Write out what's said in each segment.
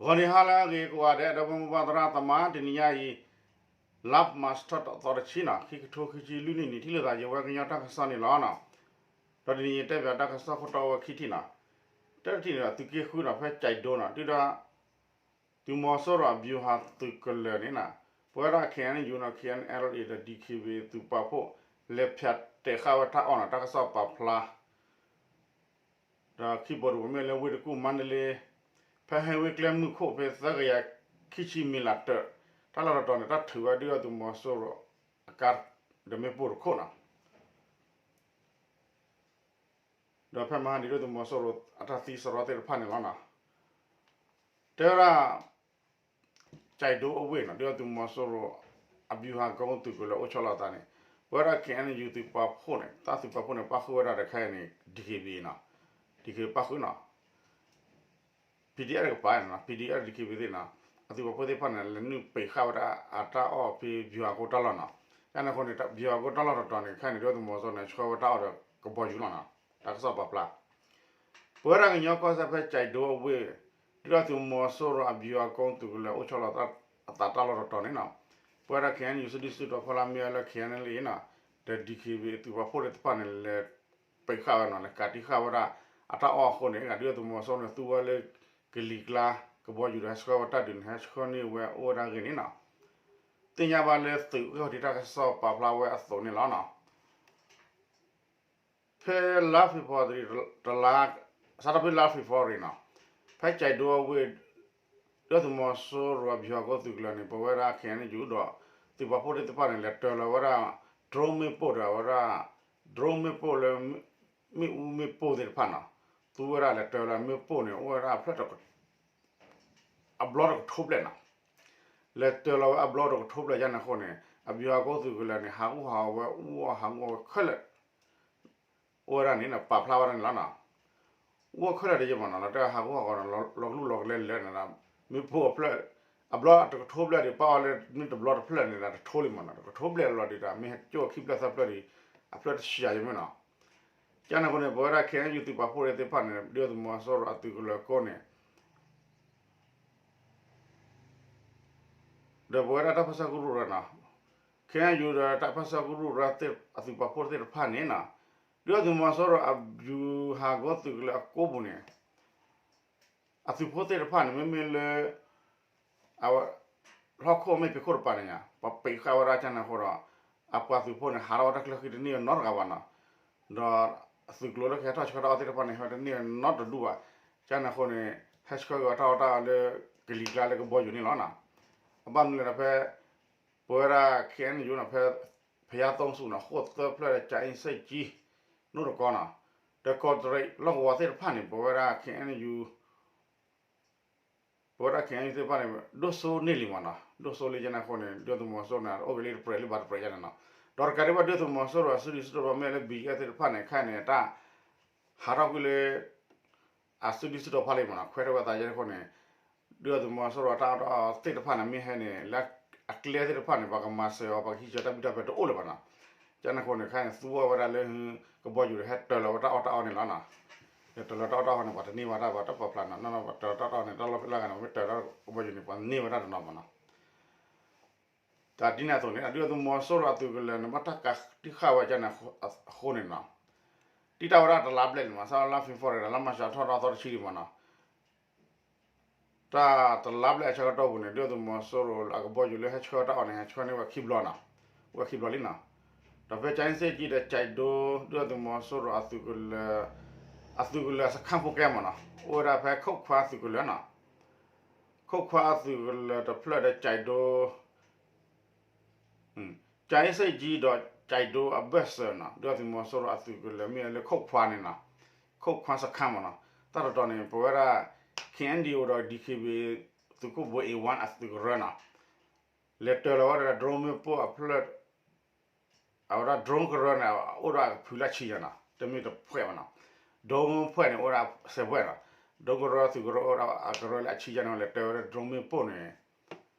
ဂီၤနံၤဟါလၢအဂ့ၤကိးဂၤဒဲး ဒီပုၢ်ဝဲၢ်သရၣ်သမါ တနံၤညါအံၤ လါမၢ်ၡးထီၣ်သီတဆံနီၤ ခံကထိခံဆံလွံၢ်နံၣ်န့ၣ် ထံၣ်လိာ်သးယဝဲကညီတၢ်ကစီၣ်န့ၣ်လီၤနီၤ. ဒီးတနံၤအံၤတဲပၠးတၢ်ကစီၣ်ခိၣ်တီအိၣ်ဝဲခံထံၣ်နီၤ. တထံၣ်န့ၣ်ဒီး သုးက့ဃုနီၤ ဖဲကၠဲးဒိနီၤ ဒုၣ်ဒါ သုးမီၤစိရိၤအဗျူဟာသုးကလၢၤန့ၣ်နီၤ ပဝဲဒၣ် ခ့ၣ်အဲၣ်ယူၣ်နီၤ ခ့ၣ်အဲၣ်ယူၣ် ဒီး ဒီက့ဘ့ၣ် သုးပာ်ဖှိၣ် လဲၤဖၠးတဲာ်ဃာ်ဝဲတၢ်အီၣ်နီၤ တၢ်ကစီၣ်ပာ်ဖျါ ဒီးခံဘိတဘိမ့ၢ်လၢဝ့ၢ်တကူၣ် မါဒလ့ ဖဲဟဲဝ့ၢ်ကျဲမုၢ်ခိၣ်ဖဲသၢကယၤခံဆံမံၤလးတၢၢ် တၢ်လီၢ်တတီၤန့ၣ် တၢ်ထုးဝဲဒုၣ်ဒါသုးမီၤစိရိၤအကါ ဒီးမ့ၣ်ပိၢ်တခိၣ်နီၤ ဒီးဖဲမဟါန့ၣ် ဒုၣ်ဒါသုးမီၤစိရိၤအတၢ်သံစရီသ့ၣ်တဖၣ်န့ၣ်လီၤနီၤ. တဲဝဲဒၣ် ကၠဲးဒိအဝ့ၢ်နီၤ ဒုၣ်ဒါသုးမီၤစိရိၤ အဗျူဟာကုန်းသုးကလၢၤအိၣ်ဆီလီၤအသးန့ၣ် ပဝဲဒၣ် ခ့ၣ်အဲၣ်ယူၣ် သုးပာ်ဖှိၣ်န့ၣ် တၢ်သုးပာ်ဖှိၣ်န့ၣ် ပၣ်ဃုာ်ဝဲဒၣ်တခါအံၤန့ၣ် ဒီက့ဘ့ၣ်နီၤ ဒီက့ဘ့ၣ်ပၣ်ဃုာ်နီၤ PDF တကပၤနီၤ PDF ဒီက့ဘ့ၣ်သ့ၣ်နီၤ အသုးပာ်ဖှိၣ်သ့ၣ်တဖၣ်န့ၣ် လဲၤနုာ်ပံးဃာ်ဝဲဒၣ်အတၢ်အီၣ်ဖဲ ဗျူဟာကုန်း တၢ်လီၢ်နီၤ. ကန့ၣ်အဃိန့ၣ် ဗျူဟာကုန်း တၢ်လီၢ်တတီၤန့ၣ် ခဲအံၤန့ၣ် ဒုၣ်ဒါသုးမီၤစိရိၤန့ၣ် ဆှၢဝဲတၢ်အီၣ်ဒီးကဘီယူၤလီၤနီၤ တၢ်ကစီၣ်ပာ်ဖျါ ပဝဲဒၣ်ကညီကီၢ်စဲၣ်ဖဲကၠဲးဒိအဝ့ၢ် ဒုၣ်ဒါသုးမီၤစိရိၤအဗျူဟာကုန်းသုးကလၢၤအိၣ်ဆီလီၤအသးတၢ်လီၢ်တတီၤန့ၣ်နီၤ ပဝဲဒၣ် ခ့ၣ်အဲၣ်ယူၣ် စုဒုၣ်စုတီၤဖီလာ်မ့ၢ်ဝဲလၢ ခ့ၣ်အဲၣ်ယူၣ်နီၤ ဒီး ဒီက့ဘ့ၣ် သုးပာ်ဖှိၣ်သ့ၣ်တဖၣ်န့ၣ် လဲၤပံးဃာ်ဝဲနီၤ လဲၤကးတံာ်ဃာ်ဝဲဒၣ်အတၢ်အီၣ်အဃိန့ၣ် ဒုၣ်ဒါသုးမီၤစိရိၤန့ၣ် သူဝဲလၢကလံၤကျါ ကဘီယူၤဒီးဟဲဆှၢဝဲတၢ်ဒုးန့ၣ် ဟဲဆှၢန့ၢ်ဝဲအိၣ်ဝဲဒၣ်အဂ့ၢ်န့ၣ်နီၤ သ့ၣ်ညါဘၣ်လၢသုးဂ့ၢ်ခီၣ်ထံးတၢ်ကစီၣ်ပာ်ဖျါဝဲအသိးန့ၣ်လီၤနီၤ. ဖဲလါဖ့ၤဘြူၤအါရံၤ တလါ စးထီၣ်ဖဲလါဖ့ၤဘြူၤအါရံၤနီၤ ဖဲကၠဲးဒိအဝ့ၢ် ဒုၣ်ဒါသုးမီၤစိရိၤအဗျူဟာကုန်းသုးကလၢၤန့ၣ် ပဝဲဒၣ် ခ့ၣ်အဲၣ်ယူၣ် ဒီး သုးပာ်ဖှိၣ်သ့ၣ်တဖၣ်န့ၣ် လဲၤတၢၤလီၤဝဲဒၣ် drone မ့ၣ်ပိၢ်ဒီးဝဲဒၣ် drone မ့ၣ်ပိၢ်လၢ မ့ၣ်အူမ့ၣ်ပိၢ်သ့ၣ်တဖၣ်နီၤ သူဝဲဒၣ်လဲၤတၢၤလီၤမ့ၣ်ပိၢ်န့ၣ် အိၣ်ဝဲဒၣ်အဖျၢၣ်တက အဘျီတကထိဘျဲၣ်နီၤ လဲၤတၢၤလီၤဝဲအဘျီတကထိဘျဲၣ် ကန့ၣ်အဃိန့ၣ် အဗျူဟာကုန်းသုးကလၢၤန့ၣ် ဟးဂူာ်ဟးဂီၤဝဲ အူအီၣ်ဟးဂူာ်ဝဲခဲလၢာ် အိၣ်ဝဲဒၣ်န့ၣ် ပာ်ဖျါဝဲဒၣ်န့ၣ်လီၤနီၤ. အူအီၣ်ခဲလၢာ်တယဲၢ်မ့ၢ်နီၤ လီၤတဲာ်ဟးဂူာ်ဟးဂီၤနီၤ လီၤကလူၢ်လီၤကလဲလၢာ်န့ၣ်ဒီး မ့ၣ်ပိၢ်အဖျၢၣ် အဘျီတကထိဘျဲၣ်ဒီး ပာ်အီၤလၢမ့ၢ်တဘျီတဖျၢၣ်န့ၣ်ဒီး တထိလံမ့ၢ်နီၤ တကထိဘျဲၣ်လီၤဒီး မ့ၢ်ဟဲကၠိခံဖျၢၣ်သၢဖျၢၣ်ဒီး အဖျၢၣ်တဆံယၤယဲၢ်မ့ၢ်နီၤ. ကန့ၣ်အဃိန့ၣ် ပဝဲဒၣ် ခ့ၣ်အဲၣ်ယူၣ် သုးပာ်ဖှိၣ်သ့ၣ်တဖၣ်န့ၣ် ဒုၣ်ဒါသုးမီၤစိရိၤအသုးကလၢၤကိးန့ၣ် ဒီးပဝဲဒၣ်တၢ်ပၢဆှၢကရူၢ်ရၢနီၤ ခ့ၣ်အဲၣ်ယူၣ်ဒီးတၢ်ပၢဆှၢကရူၢ်ရၢ အသုးပာ်ဖှိၣ်သ့ၣ်တဖၣ်န့ၣ်နီၤ ဒုၣ်ဒါသုးမီၤစိရိၤအဗျူဟာကုန်းသုးကလၢၤအကိးပူၤန့ၣ် အသုးဖိသ့ၣ်တဖၣ်န့ၣ် မ့မ့ၢ်လၢ အဝဲ ဟီၣ်ခိၣ်မ့ၢ်ဖံးခိၣ်တပၤန့ၣ်ညါ ပှၤပံးဃာ်ဝဲဒၣ်ကန့ၣ်အဃိဒီး အပှၤသုးဖိန့ၣ် ဟးထီၣ်ဝဲတၢ်ချၢဃံတန့ၢ်နီတဂၤဘၣ်နီၤ ဒီးသုးကျိၤလၢကဟဲထီၣ်ဆှၢတၢ်အီၣ်သ့ၣ်တဖၣ်န့ၣ် ဟဲတန့ၢ်နီတဒူၣ်ဘၣ်. ကန့ၣ်အဃိန့ၣ် ဟဲဆှၢက့ၤဝဲတၢ်အီၣ်တၢ်အီလၢ ကလံၤကျါလၢကဘီယူၤန့ၣ်လီၤနီၤ. အဘၣ်မနုၤလဲၣ်ဒီးဖဲ ပဝဲဒၣ် ခ့ၣ်အဲၣ်ယူၣ်နီၤ ဖဲ ဖယါသိဆူၣ်နီၤ ဃိၣ်သၢဖျၢၣ်ဒီး ကၠၤအ့စ့ၣ်ကၠံ နိၣ်တကီနီၤ ဒီးကီးတရံး လီၢ်ကဝီၤသ့ၣ်တဖၣ်န့ၣ် ပဝဲဒၣ် ခ့ၣ်အဲၣ်ယူၣ် ပဝဲဒၣ် ခ့ၣ်အဲၣ်ယူၣ် သ့ၣ်တဖၣ်န့ၣ် ဒိၣ်စိန့ၢ်လံမ့ၢ်နီၤ ဒိၣ်စိလံကန့ၣ်အဃိန့ၣ် ဒုၣ်ဒါသုးမီၤစိရိၤန့ၣ် အိၣ်က့ၤလၢတပြဲးလၢဘၣ်တပြဲးကန့ၣ်နီၤ. ဒီးတကးဒံးဘၣ် ဒုၣ်ဒါသုးမီၤစိရိၤအစုဒုၣ်စုတီၤမ့ၢ်လၢ ဘံၣ်အဲၣ်သ့ၣ်တဖၣ်န့ၣ် ခဲအံၤန့ၣ် တၢ် ဟးထီၣ်ကွံာ်လၢ အစုဒုၣ်စုတီၤဖးလံမ့ၢ်နီၤ ခွဲးထီၣ်ဝဲသးယဲၢ်အဃိန့ၣ် ဒုၣ်ဒါသုးမီၤစိရိၤအတၢ်အီၣ်တၢ်အီသ့ၣ်တဖၣ်န့ၣ် မ့ၢ်ဟဲန့ၣ် လၢအကျဲသ့ၣ်တဖၣ်န့ၣ် ပှၤကမၤစၢၤအီၤ ပှၤကဟံးစၢၤတၢ်ဘံၣ်တၢ်ဘၢတအိၣ်လၢၤဘၣ်နီၤ. ကန့ၣ်အဃိန့ၣ် ခဲအံၤန့ၣ် သူအီၤဝဲဒၣ်လၢ ကဘီယူၤဒီးဟဲတၢၤလီၤဝဲတၢ်အီၣ်တၢ်အီန့ၣ်လီၤနီၤ. ဒီးတၢၤလီၤတၢ်အီၣ်တၢ်အီန့ၣ် ပှၤတန့ၢ်ဘၣ်တၢ်ဘၣ် တၢ်ပာ်ဖျါနီၤ နီၢ်နီၢ်ပှၤတၢၤလီၤတၢ်အီၣ်တၢ်အီန့ၣ် တၢ်လီၢ်ဖဲလၢအဂၤန့ၣ် ပှၤမ့ၢ်တၢၤတၢ်ကဘီယူၤန့ၣ် ပှၤန့ၢ်ဝဲဒၣ်တနီၤမ့ၢ်နီၤ. တၢ်ဒ်န့ၣ်အသိးန့ၣ် ဒုၣ်ဒါသုးမီၤစိရိၤအသုးကလၢၤန့ၣ် ဘၣ်တၢ်ကးတံာ်ဃာ်ဝဲကန့ၣ်အဃိန့ၣ်နီၤ တံာ်တာ်ဝဲဒၣ်တလါဘျဲၣ်န့ၣ်မး စးလၢလါဖ့ၤဘြူၤအါရံၤဒီး လါမၢ်ၡးထီၣ်ဒီးသီတဆံဒံးမ့ၢ်နီၤ တၢ်တလါဘျဲၣ်အဆၢကတီၢ်ပူၤန့ၣ် ဒုၣ်ဒါသုးမီၤစိရိၤအကဘီယူၤလၢဟဲဆှၢတၢ်အီၣ်န့ၣ် ဟဲဆှၢန့ၢ်ဝဲခံဘျီနီၤ ဝဲခံဘျီလံနီၤ ဒီးဖဲကၠၤအ့စ့ၣ်ကၠံဒီးကၠဲးဒိ ဒုၣ်ဒါသုးမီၤစိရိၤအသုးကလၢၤ အသုးကလၢၤအစခါဖိကဲမ့ၢ်နီၤ အိၣ်ဝဲဒၣ်ဖဲခိၣ်ခွါသုးကလၢၤနီၤ ခိၣ်ခွါအသုးကလၢၤတဖျၢၣ်ဒီးကၠဲးဒိ ကၠၤအ့စ့ၣ်ကၠံဒီးကၠဲးဒိအဘၢၣ်စၢၤနီၤ ဒုၣ်ဒါသုးမီၤစိရိၤအသုးကလၢၤမ့ၢ်လၢခိၣ်ခွါန့ၣ်နီၤ ခိၣ်ခွါစခါမ့ၢ်နီၤ တၢ်တတီၤန့ၣ် ပဝဲဒၣ် ခ့ၣ်အဲၣ်ယူၣ်ဒီး ဒီက့ဘ့ၣ် သုးခိၣ်ဘိအ့ဝါအသုးကရၢနီၤ လဲၤတၢၤလီၤဝဲဒၣ် drone မ့ၣ်ပိၢ်အဖျၢၣ် အဝဲဒၣ် drone ကရၢန့ၣ် အိၣ်ဒီးအကဖုလၢအဆံယဲၢ်နီၤ တမ့ၢ်တဖှဲးဘၣ်နီၤ drone ဖှဲးန့ၣ် အိၣ်ဒီးဆယ်ဖှဲးနီၤ drone ကရၢသုးကရၢအိၣ်ဒီးအကရၢလၢအဆံယဲၢ်န့ၣ် လဲၤတၢၤဝဲဒၣ် drone မ့ၣ်ပိၢ်န့ၣ်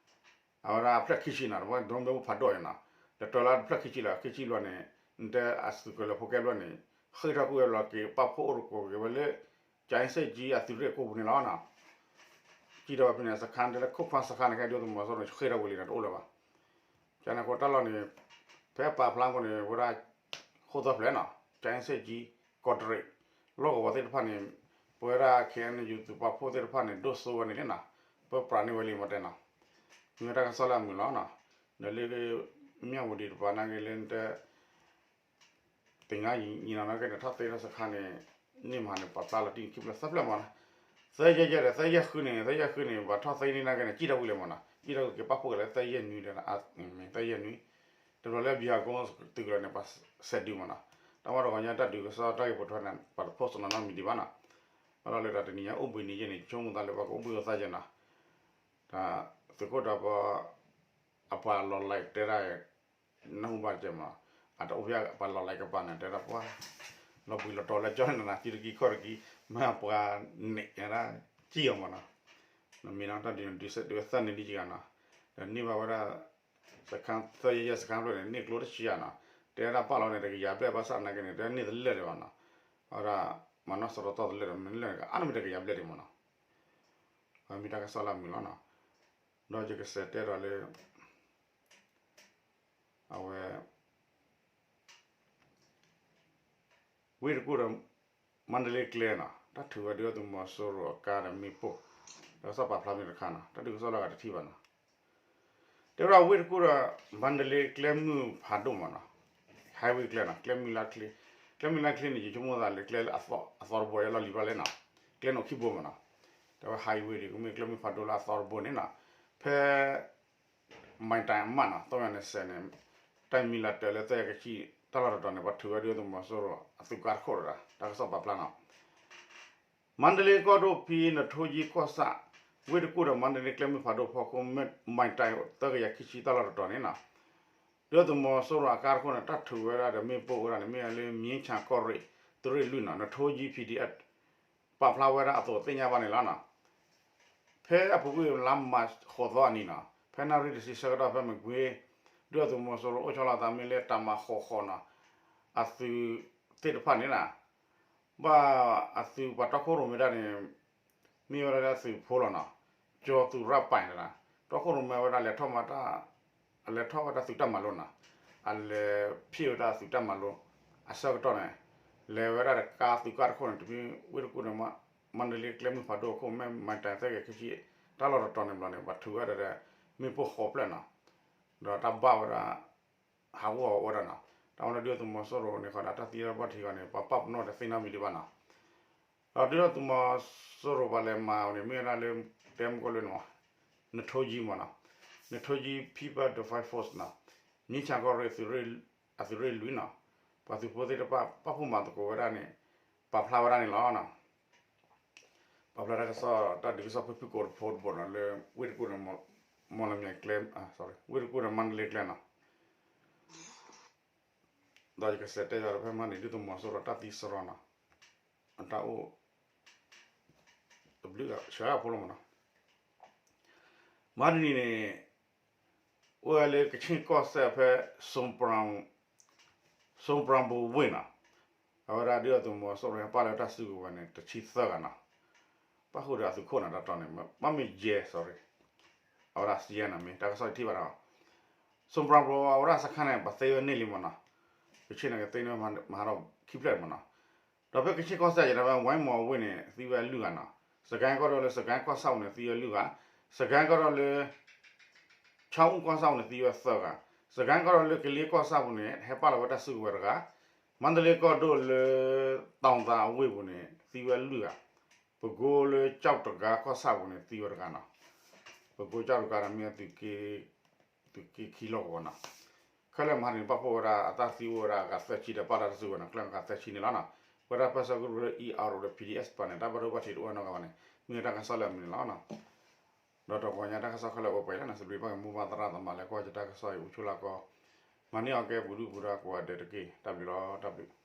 အဝဲဒၣ်အဖျၢၣ်ခံဆံနီၤ တဝဲ drone မ့ၣ်ပိၢ်ဖးဒိၣ်န့ၣ်နီၤ လဲၤတၢၤလီၤဖျၢၣ်ခံဆံလီၤ ခံဆံဘျီန့ၣ် နတဲအသုးကလၢၤဖိကဲဘျီန့ၣ် ဃ့ၢ်ထီၣ်ကွံာ်ဝဲလီၤက့ၤ ပာ်ဖှိၣ်အိၣ်တကိးက့ၤဝဲလၢ ကၠၤအ့စ့ၣ်ကၠံအသုးရ့ၣ်ကိးပူၤန့ၣ်လီၤနီၤ စံၣ်ထီၣ်ဝဲဖဲန့ၣ် စခါတဲလၢခိၣ်ဖးစခါန့ၣ် ခဲဒုးသုးမီၤစိရိၤန့ၣ် ဃ့ၢ်ထီၣ်ဝံၤလံန့ၣ် တအိၣ်လၢၤဘၣ်. ကန့ၣ်အဃိတၢ်လီၢ်န့ၣ် ဖဲပာ်ဖျါအဃိန့ၣ် ဝဲဒၣ် ဃိၣ်သၢဖျၢၣ်နီၤ ကၠဲစ့ၣ်ကၠံ ကီးတရံး လီၢ်ကဝီၤသ့ၣ်တဖၣ်န့ၣ် ပဝဲဒၣ် ခဲအံၤယူၤ သုးပာ်ဖှိၣ်သ့ၣ်တဖၣ်န့ၣ် ဒိၣ်စိဝဲန့ၣ်လံနီၤ ပပျၢ်န့ၢ်ဝဲလံမ့ၢ်တဲနီၤ မ့ၢ်ဝဲတၢ်ကစီၣ်လၢအမုာ်လီၤနီၤ ဒီးလၢ မၠၣ်ဝတံၤတပၤနာ်က့လၢတဲ သ့ၣ်ညါယံၤနီၤနာ်က့န့ၣ် ထီၣ်သ့ထီၣ်စခါန့ၣ် န့ၢ်မးန့ၣ် ပာ်ဖျါလီၤတံၢ်ခံဖျၢၣ်သၢဖျၢၣ်မးနီၤ သၢယဲၢ်ယဲၢ်ဒီး သၢယဲၢ်ဃုန့ၣ် သၢယဲၢ်ဃုန့ၣ် ပှၤထီၣ်သ့န့ၣ်နာ်က့န့ၣ် စံၣ်ထီၣ်ဝံၤလံမးနီၤ စံၣ်ထီၣ်ဝံၤက့ၤပာ်ဖှိၣ်က့ၤလၢသၢယဲၢ်နွံဒီး သၢယဲၢ်နွံ တဘျီလၢ ဘံၣ်ဟးကိ သုးကလၢၤန့ၣ် ပှၤစဲးဒုးမးနီၤ တၢ်မ့ၢ်တခီညါ တၢ်ဒုးကစီၣ်တၢ်ဂ့ၢ်ပိာ်ထွဲန့ၣ် ပှၤတ post နီၤနီတမံၤဒံးဘၣ်နီၤ ဘၣ်ဒီးလၢတၢ်တနံၤညါအိၣ်ဘှံးနံၤယဲၢ်န့ၣ် ဆိကမိၣ်သးလၢပှၤကအိၣ်ဘှံးအိၣ်သါယဲၢ်နီၤ တၢ်သုးခိၣ်ဒီးပှၤ အပှၤလီၤလးတဲဒၣ် နၢ်ဟူဘၣ်ကဲမး အတအိၣ်ဖဲပှၤလီၤလးကပၤန့ၣ် တဲဒၣ်ပှၤ လီၤဘှံးလီၤတီၤလၢကၠီန့ၣ်နၤ စုတကံၢ်ခီၣ်တကံၢ် မ့ၢ်ပှၤန့ၣ်ဒၣ် စံၣ်အီၤမးနီၤ နမ့ၢ်နီၤတၢ်ဒုးန့ၣ် ဒုးစဲးဒုးသၢနံၤဒံးကဂၤနီၤ ဒီးန့ၢ်ဘၣ်ဝဲဒၣ် စခါ သၢယဲၢ်ယဲၢ်စခါဖျၢၣ်န့ၣ် န့ၢ်ကျိတဆံယဲၢ်နီၤ တဲဒၣ်ပာ်လီၤန့ၣ် တကယၤဘျဲၣ်ဘၣ်ဆၣ်နာ်က့န့ၣ် တဲန့ၢ်တလၢာ်ဒံးဘၣ်နီၤ အဝဲဒၣ် မၤနီၣ်စရီတီၢ်တလၢာ်ဒီး မ့ၢ်လၢာ်န့ၣ် ကအါန့ၢ်မ့ၢ်တကယၤဘျဲၣ်ဒံးမးနီၤ ပှၤမ့ၢ်တၢ်ကစီၣ်လၢအမုာ်လီၤနီၤ ဒီးယကစးတဲဒီးလၢ အဝဲ ဝ့ၢ်တကူၣ်ဒီး မါဒလ့ကျဲနီၤ တၢ်ထုးဝဲဒုးသုးမီၤစိရိၤအကါဒီးမ့ၣ်ပိၢ် တၢ်ကစီၣ်ပာ်ဖျါမ့ၢ်တခါနီၤ တၢ်ဒုးကစီၣ်လၢအဂၤတထံၣ်ဘၣ်နီၤ တဲဝဲဒၣ်ဝ့ၢ်တကူၣ်ဒီး မါဒလ့ကျဲမုၢ်ဖးဒိၣ်မးနီၤ highway ကျဲနီၤ ကျဲမုၢ်လါချ့ ကျဲမုၢ်လါချ့န့ၣ် ယဆိကမိၣ်သးလၢကျဲလၢအသီတဘိလီၤလံၤဘၣ်လဲၣ်နီၤ ကျဲနီၣ်ခံဘိမးနီၤ တဲဝဲ highway ဒ်ကမ့ၢ်ကျဲမုၢ်ဖးဒိၣ်လၢအသီတဘိန့ၣ်နီၤ ဖဲ မၤတၢ်အမးနီၤ သီၣ်ယၤန့ၣ်စဲးန့ၣ် တၢ်မံၤလၢတၢၤလၢသၢယၤကဆံ တၢ်လီၢ်တတီၤန့ၣ် ပှၤထုးဝဲဒုးသုးမီၤစိရိၤအသုးကါတခိၣ်တဂၤ တၢ်ကစီၣ်ပာ်ဖျါနီၤ မါဒလ့ကီၢ်ဒိၣ်ဖံနထိကၠံကီၢ်ဆၣ် ဝ့ၢ်တကူၣ်ဒီးမါဒလ့ကျဲမုၢ်ဖးဒိၣ်ဖီခိၣ် မၤတၢ်သၢကယၤခံဆံတၢ်လီၢ်တတီၤန့ၣ်နီၤ ဒုးသုးမီၤစိရိၤအကါတခိၣ်န့ၣ် တၢ်ထုးဝဲဒၣ်ဒီးမ့ၣ်ပိၢ်ဝဲဒၣ်န့ၣ် မ့ၢ်လၢမၠ့ဆၣ်ကီၢ်ရ့ၣ် သုးရ့ၣ်လွံၢ်နီၤ နထိကၠံ P D F ပာ်ဖျါဝဲဒၣ်အသိးသ့ၣ်ညါဘၣ်န့ၣ်လီၤနီၤ ဖဲအပူၤကွံာ်လါမးဃိးသီအနံၤနီၤ ဖဲနၣ်ရံၣ်တဆံဆၢကတီၢ်ဖဲမကွ့ ဒုးသုးမီၤစိရိၤအိၣ်ဆီလီၤသးမ့ၢ်လၢတၢ်မၤဃိးဃိးနီၤ အသုးသ့ၣ်တဖၣ်န့ၣ်နီၤ ဘၣ်အသုးပှၤတီခိၣ်ရိၣ်မဲတၢ်န့ၣ် မ့ၢ်ဝဲဒၣ်သုးဖိလီၤနီၤ ကၠီၤသူၣ်ရၣ်ပၢၢ်န့ၣ် တီခိၣ်ရိၣ်မဲဝဲဒၣ်လဲၤထီၣ်မၤတၢ် အလဲၤထီၣ်ဝဲဒၣ်သုးတၢ်မၤလိနီၤ အလဲၤဖံးဝဲဒၣ်သုးတၢ်မၤလိ အဆၢကတီၢ်န့ၣ် လဲၤဝဲဒၣ်ဒီးကါသုးကါတခိၣ်န့ၣ် တမ့ၢ်ဝ့ၢ်တကူၣ်န့ၣ် မါဒလ့ကျဲမုၢ်ဖးဒိၣ်အခိၣ် မ့ၢ်မၤတၢ်သၢကယၤခံဆံ တၢ်လီၢ်တတီၤန့ၣ်ဘျီန့ၣ် ပှၤထုးဝဲဒၣ်ဒီး မ့ၣ်ပိၢ်ဃိးဖျၢၣ်နီၤ ဒီးတၢ်ဘၣ်ဝဲဒၣ် ဟးဂီၤဝဲဒၣ်နီၤ တၢ်ဝဲလၢဒုးသုးမီၤစိရိၤန့ၣ် ဃီဒီးတၢ်သံတၢ်ဘၣ်ထံးဂီၤန့ၣ် ပှၤပာ်ပနီၣ်တသ့နီတမံၤဒံးဘၣ်နီၤ ဒီးဒုးသုးမီၤစိရိၤပှၤလဲၤမၤအီၤန့ၣ် မ့ၢ်ဝဲဒၣ်လၢ တဲမုၢ်ကီၢ်လၢန့ၣ် နထိကၠံမးနီၤ နထိကၠံ People Defense Force နီၤ မၠ့ဆၣ်ကီၢ်ရ့ၣ် အသုးရ့ၣ်လွံၢ်နီၤ ပှၤသုးဖိသ့ၣ်တဖၣ် ပာ်ဖှိၣ်မၤသကိးဝဲဒၣ်န့ၣ် ပာ်ဖျါဝဲဒၣ်န့ၣ်လီၤ. ပာ်ဖျါတၢ်ကစီၣ် တၢ်ဒုးကစီၣ်ဖုၣ်ဖုၣ်ကိာ်တဖိတဘိနီၤ လၢဝ့ၢ်တကူၣ်န့ၣ် မီၢ်လမၠဲၤကျဲ ဝ့ၢ်တကူၣ်န့ၣ် မါဒလ့ကျဲနီၤ ဒီးယကစးတဲယၤဒီးဖဲမဟါန့ၣ် ဒုးသုးမီၤစိရိၤတၢ်သံစရီနီၤ အတၢ်အိၣ် တဘျုးဂၤ ဆှၢဂၤဖိလီၤမးနီၤ မဟါတနံၤန့ၣ် အိၣ်ဝဲလၢကခ့ၣ်ကီၢ်စဲၣ်ဖဲ စိပြၣ်ဘိဝ့ၢ်နီၤ အဝဲဒၣ်ဒုးသုးမီၤစိရိၤဟဲပာ်လီၤတၢ်စုကဝဲၤန့ၣ် တဆံသၢဂၤနီၤ ပၣ်ဃုာ်ဒီးအသုးခိၣ်နီၤ တၢ်တီန့ၣ် ဘၣ်မ့ၢ်ယဲၢ် sorry အဝဲဒၣ်စံယဲၢ်နီၤ မ့ၢ်တၢ်ကစီၣ်ယထံၣ်ဘၣ်ဒီး စိပြၣ်ဘိ အဝဲဒၣ်စခါန့ၣ် ပှၤသ့ဝဲန့ၢ်လံမးနီၤ ကခ့ၣ်န့ၣ်ကသ့န့ၢ်မဟါထီၣ်ခံဖျၢၣ်မးနီၤ ဒီးဖဲကခ့ၣ်ကီၢ်စဲၣ်ယဲၢ်ဒီးဖဲ ဝဲမီၤဝ့ၢ်န့ၣ် သံဝဲလွံၢ်ဂၤနီၤ စကဲကီၢ်ဒိၣ်လၢစကဲကီၢ်ဆၣ်ပူၤန့ၣ် သံဝဲလွံၢ်ဂၤ စကဲကီၢ်ဒိၣ်လၢ ခၠါအူကီၢ်ဆၣ်ပူၤန့ၣ် သံဝဲသၢဂၤ စကဲကီၢ်ဒိၣ်လၢကလ့ကီၢ်ဆၣ်ပူၤန့ၣ် ဟဲပာ်လီၤဝဲတၢ်စုကဝဲၤတဂၤ မါဒလ့ကီၢ်ဒိၣ်လၢ တီၣ်သးအဝ့ၢ်ပူၤန့ၣ် သံဝဲလွံၢ်ဂၤ ပကိလၢကၠီၣ်တဂၤကီၢ်ဆၣ်ပူၤန့ၣ် သံဝဲတဂၤနီၤ ပကိကၠီၣ်တဂၤန့ၣ်မ့ၢ်သုးက့ခံလီၢ်ကဝီၤနီၤ ခဲလၢာ်မဟါတနံၤန့ၣ် ပာ်ဖှိၣ်ဝဲဒၣ်အတၢ်သံအိၣ်ဝဲဒၣ်အဂၤသၢဆံဒီးပာ်လီၤတၢ်စုကဝဲၤန့ၣ် ကျဲအဂၤသၢဆံန့ၣ်လီၤနီၤ ပဝဲဒၣ်ပၢဆှၢကရူၢ်လၢ E R O ဒီး P D S ပှၤန့ၣ် တၢ်ဘၣ်ဒိဘၣ်ထံးတအိၣ်နီတဂၤဘၣ်န့ၣ် မ့ၢ်တၢ်ကစီၣ်လၢအမုာ်န့ၣ်လီၤနီၤ ဒီးတကီၢ်ညါတၢ်ကစီၣ်ခဲလၢာ်အိၣ်ပှဲၤလၢနီၤ စံးဘျုးဘၣ်က့ၤမိၢ်ပၢ်သရၣ်သမါလၢကွၢ်ယတၢ်ကစီၣ်အံၤ အိၣ်ဆူၣ်လၢကီၢ် မၤန့ၢ်အီၤကဲပူၤဒုၣ်ပူၤဒါကိးဂၤဒဲးတက့ၢ် တၢ်ဘျုးလီၤ တၢ်ဘျုး